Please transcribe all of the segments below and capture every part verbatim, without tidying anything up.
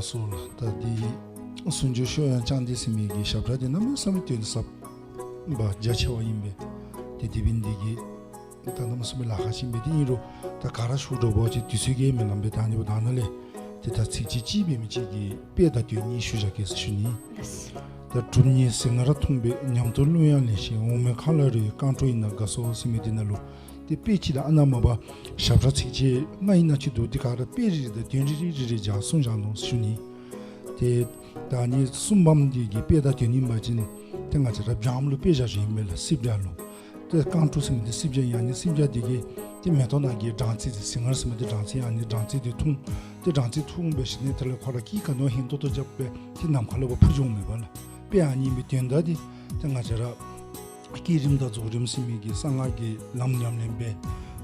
སོ་ལགས། ད་འདི་ཟུང་འཇུག་གཤོག་ཡངས་ལྕང་སྡེ་ཟེར་མི་གི་ཞབས་ཁྲ་འདི་གནམ་མེད་ས་མེད་དོན་ཟབ་པ་རྒྱ་ཆེ་བ་ཨིན་པས། ཏེ་དེ་འབདཝ་ལས་འདི་གིས་ད་གནམ་མེད་ས་མེད་ལཱ་ཁག་ཅིག་ཨིན་པས། ཏེ་ཨིན་རུང་ད་ག་ར་ཞུ་དོ་བ་ཅིན་དུས་ཚོད་ཀྱིས་མི་ལང་པས། ད་ཨ་ནི་འབདཝ་ད་ནཱ་ལས་ཏེ་ད་ཚིགས་བཅད་གཅིག་འབད་མི་ཅིག་གི་དཔེ་དང་དོན་གཉིས་ཞུ་བཞག་གེ་ཟེར་ཞུ་ནི། ད་གྲུབ་བརྙེས་ཟིལ་དངར་འཐུངས་པས། ཉམས་རྟོགས་གླུ་དབྱངས་ལེན་བཞིན། འོག་མིན་ཁ་ལ་རོལ་བའི་རྐང་བྲོ་ཡིན་ན་དགའ་སོ་ཟེར་མི་འདི་ནང་ལུ་ཏེ་དཔེ་ཅིག་དང་ཨ་ནཱ་མ་པ་ཞབས་ཁྲ་ཚིགས་བཅད་ལྔ་ཨིན་ན་ཅིག་འདུག། འདི་ག་ར་དཔེ་རེ་རེ་དང་དོན་རེ་རེ་རེ་རེ་སྦྱར་གསུངས་བཞག་ནུག་ཟེར་ཞུ་ནི། ཏེ་ད་ཨ་ནི་གསུམ་པམ་འདི་གི་དཔེ་དང་དོན་ཨིན་པ་ཅིན་ཏེ་ང་བཅས་ར་སྦྱངམ་ལུ་དཔེ་བཞག་བཞགཔ་ཨིན་པས་ལགས། སྲིབ་སྦྱངམ་ལུ། ཏེ་རྐང་བྲོ་ཟེར་མི་འདི་སྲིབ་སྦྱངམ་ཨིན། ཨ་ནི་སྲིབ་སྦྱངམ་འདི་གིས་ཏེ་མེ་ཏོག་ནང་གི་སྦྲང་རྩི་འདི་ཟིལ་དངར་ཟེར་མི་འདི་སྦྲང་རྩི་ཨིན། ཨ་ནི་སྦྲང་རྩི་འདི་འཐུང་། ཏེ་སྦྲང་རྩི་འཐུང་འབད་ཞིནམ་ལས་དེ་ལས་ཁོ་ར་སྐད་ག་ནི་བ་ཧན་ཏོང་ཏོ་རྐྱབ་སྦེ་ཏེ་ནམ་མཁའ་ལུ་འཕུར་འགྱོཝ་མས་པ་ལགས། དཔེ་ཨ་ནི་ཨིན་པའི་དོན་དག་འདི་ཏེ་ང་བཅས་ར་བསྐྱེད་རིམ་དང་རྫོགས་རིམ་ཟེར་མི་གི་གསང་སྔགས་ཀྱི་ལམ་ཉམས་ལེན་འབད།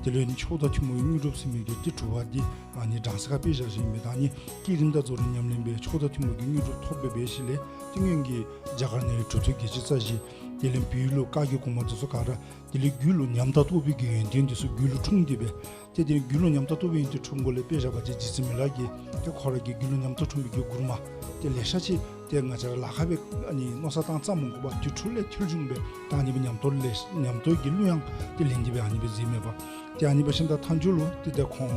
དེ་ལས་མཆོག་དང་ཐུན་མོང་དངོས་གྲུབ་ཟེར་མི་གི་ཏེ་གྲུབ་པ་འདི་ཨ་ནི་སྦྲང་རྩི་ཁར་དཔེ་བཞག་བཞགཔ་ཨིན་པས། ད་ཨ་ནི་བསྐྱེད་རིམ་དང་རྫོགས་རིམ་ཉམས་ལེན་འབད། མཆོག་དང་ཐུན་མོང་གི་དངོས་གྲུབ་ཐོབ་སྦེ་འབད་ཞིནམ་ལས་ཏེ་སྔོན་གྱི་རྒྱ་གར་ནང་གི་གྲུབ་ཐོབ་བརྒྱད་ཅུ་རྩ་བཞི། དེ་ལས་བོད་ལུ་བཀའ་བརྒྱུད་གོང་མ་འདི་ཚུ་ག་ར་དེ་ལས་རྒྱུད་ལུ་ཉམས་རྟོགས་ཐོབ་པའི་གི་ཡོན་ཏན་འདི་ཚུ་རྒྱུད་ལུ་འཁྲུངས་ཏེ་སྦེ། ཏེ་དེ་རྒྱུད་ལུ་ཉམས་རྟོགས་ཐོབ་པའི་ཡོན་ཏན་འཁྲུངས་སྒོ་ལས་དཔེ་བཞག་པ་ཅིན་རྗེ་བཙུན་མི་ལ་གིས་ཏེ་ཁོ་ར་གི་རྒྱུད་ལུ་ཉམས་རྟོགས་འཁྲུངས་པའི་གི་མགུར་མ་ཏེ་ལེ་ཤ་ཅིག་ཏེ་ང་བཅས་ར་ལཱ་ཁག་སྦེ་ཨ་ནི་མནོ་བསམ་བཏང་ཙམ་མ་དགོ་པར་དེ་འཕྲོ་ལས་འཕྲོ་བྱུང་སྦེ་ད་ཨ་ནི་སྦེ་ཉམས་རྟོགས་ལས་ཉམས་རྟོགས་ཀྱི་གླུ་དབྱངས་ཏེ་ལེན་ཏེ་སྦེ་ཨ་ནི་སྦེ་མཛད་མས་པ། ཏེ་ཨ་ནི་འབད་ཞིནམ་ད་མཐའ་མཇུག་ལུ་ཏེ་ད་ཁོང་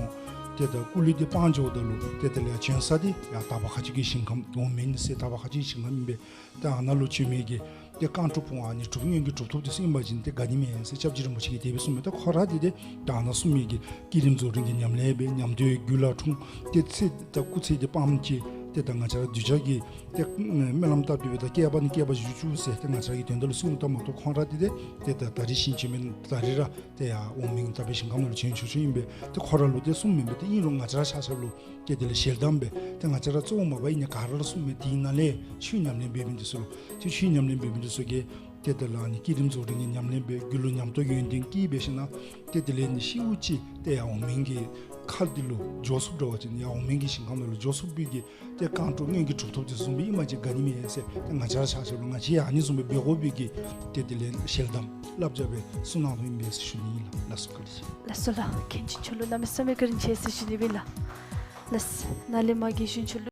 ཏེ་ད་སྐུ་ལུས་འདི་སྤང་འགྱོཝ་ད་ལུ་ཏེ་དེ་ལས་བྱོན་ས་འདི་ཡར་དག་པ་ཁ་ཆེ་གི་ཞིང་ཁམས་འོག་མིན་ཟེར་དག་པ་ཁ་ཆེ་གི་ཞིང་ཁམས་ཨིན་པས། ཏེ་ཨ་ནཱ་ལུ་བྱོན་མི་གི་ཏེ་རྐང་བྲོ་འཕུང་ཨ་ནི་གྲུབ་སྔོན་གྱི་གྲུབ་ཐོབ་འདི་ཚུ་ཨིན་པ་ཅིན་ཏེ་དགའ་ནི་མས་ཟེར་སྐྱབས་རྗེ་རིན་པོ་ཆེ་གིས་དེ་སྦེ་གསུངས་མས། ཏེ་ཁོ་ར་འདི་ཏེ་ད་ཨ་ནཱ་གསུངས་མི་གི་བསྐྱེད་རིམ་རྫོགས་རིམ་གྱི་ཉམས་ལེན་འབད། ཉམས་རྟོགས་རྒྱུད་ལུ་འཁྲུངས། ཏེ་ཚེ་ད་སྐུ་ཚེ་འདི་སྤངམ་ཅིག་ཏེ་ད་ང་བཅས་ར་གདུལ་བྱ་གི་ཏེ་སྨོན་ལམ་བཏབ་སྟེ་སྦེ་ད་བསྐལ་པ་ནས་བསྐལ་པ་བཞུགས་བཅུག་ཟེར་ཏེ་ང་བཅས་ར་གི་དོན་དག་ལུ་གསུངས་ད་མ་གཏོགས་ཁོང་ར་འདི་ཏེ་ཏེ་ད་ད་རིས་ཤིང་ཆེན་མེན་ད་རིས་ར་ཏེ་ཡར་འོག་མིན་དག་པའི་ཞིང་ཁམས་ནང་ལུ་བྱོན་ཆོག་ཆོག་ཨིན་པས། ཏེ་ཁོ་ར་ལུ་ཏེ་གསུངམ་མེན་པས། ཏེ་ཨིན་རུང་ང་བཅས་ར་ཆ་ཁྱབ་ལུ་ཏེ་དེ་ལས་ཞལ་གདམས་འབད། ཏེ་ང་བཅས་ར་གཙོ་བོ་མ་པ་ཨིན་ན་ག་ར་ལུ་གསུངམ་མས། དེ་ནང་ལས་ཆོས་ཉམས་ལེན་འབད་མི་འདི་ཚུ་ལུ་ཏེ་ཆོས་ཉམས་ལེན་འབད་མི་འདི་ཚུ་གིས་ཏེ་དེ་ལས་ཨ་ནི་བསྐྱེད་རིམ་རྫོགས་རིམ་གྱི་ཉམས་ལེན་འབད། རྒྱུད་ལུ་ཉམས་རྟོགས་ཡོན་ཏན་སྐྱེས་འབད་ཞིནམ་ཏེ་དེ་ལས་ནི་ཤིཝ་ཅིག་ཏེ་ཡར་འོག་མིན་གྱི་ཁ་འདི་ལུ་འགྱོ་ཚུགསཔ་འདྲ་བ་ཅིན་ཡར་འོག་མིན་གྱི་ཞིང་ཁམས་ནང་ལུ་འགྱོ་ཚུགས་པའི་གི་ཏེ་རྐང་བྲོ་སྔོན་གྱི་གྲུབ་ཐོབ་འདི་བཟུམ་སྦེ་ཨིན་པ་ཅིན་དགའ་ནི་མས་ཟེར་ཏེ་ང་བཅས་ར་ཆ་ཁྱབ་ལུ་ང་བཅས་ཡང་ཨ་ནི་བཟུམ་སྦེ་འབད་དགོ་པའི་གི་ཏེ་དེ་ལས་ཞལ་གདམས་བསླབ་བྱ་སྦེ་གསུངས་གནང་དོ་ཨིན་པས་ཟེར་ཞུ་ནི་ཨིན་ལགས། ལགས་སོ་བཀའ་དྲིན་ཆེ། ལགས་སོ་ལགས། མཁན་ཆེན་མཆོག་ལུ་གནམ་མེད་ས་མེད་བཀའ་དྲིན་ཆེ་ཟེར་ཞུ་ནི་ཨིན་ལགས། ལགས་སོ་ནཱ་ལས་མར་རྒན་གཞོན་མཆོག་